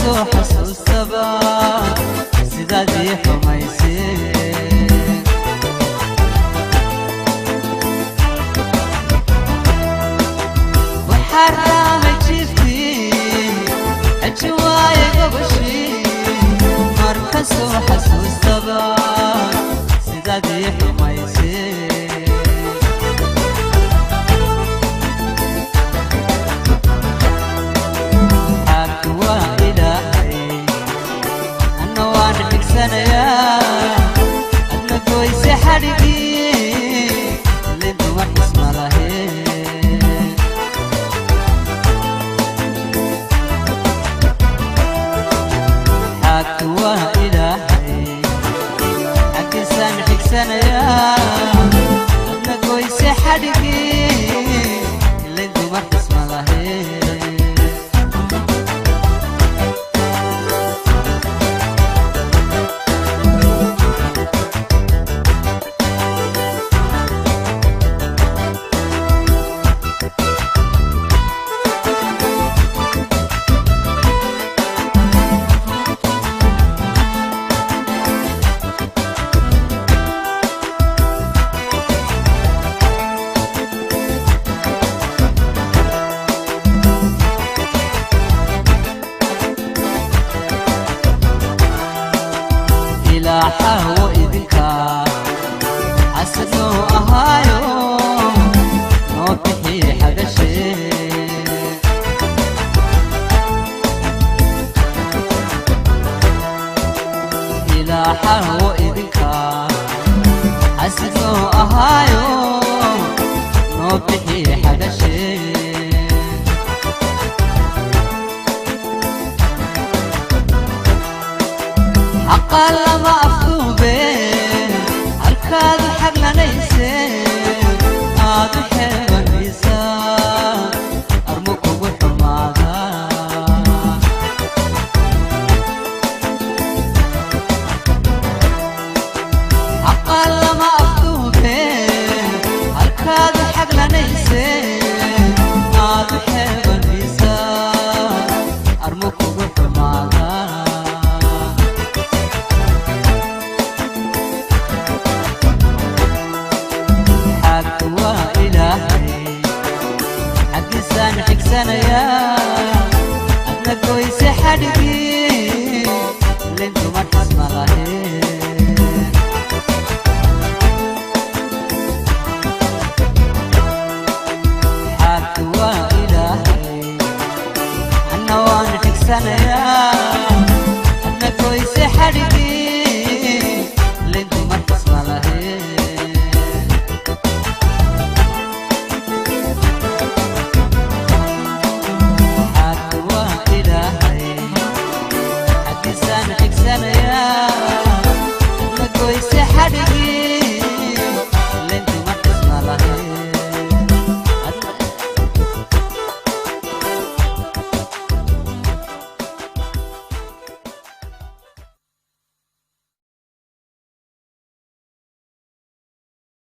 Soo xasuustaba sidaad ii xumaysay. Waxaa jiiftii xaji waaye gobashii. Marka soo xasuustaba sidaad ii xumaysay. Xaabki waa Ilaahay, anna waan xigsanayaa, adna goyse xadhigii linduma xisma lahe. Xaabki waa Ilaahay, xaggiisaan xigsanayaa, adna goyse xadhigii linduma xisma lahe. Ilaaxawo idinka xasad noo ahaayo, noo bixi xagashe. Ilaaxawo idinka xasad noo ahaayo, noo bixi xagashe. Xaqa lama afduube, halkaadu xaglanayse aadu xeebanaysaa, armo kugu xumaada. Xaqa lama afduube, halkaadu xaglanayse aadu xeebanaysaa, armo kugu xumaada. Xaabki waa Ilaahay, xaggiisaan xigsanayaa, adna goyse xadhigii linduma xisma lahe. Xaabki waa Ilaahay, anna waan xigsanayaa.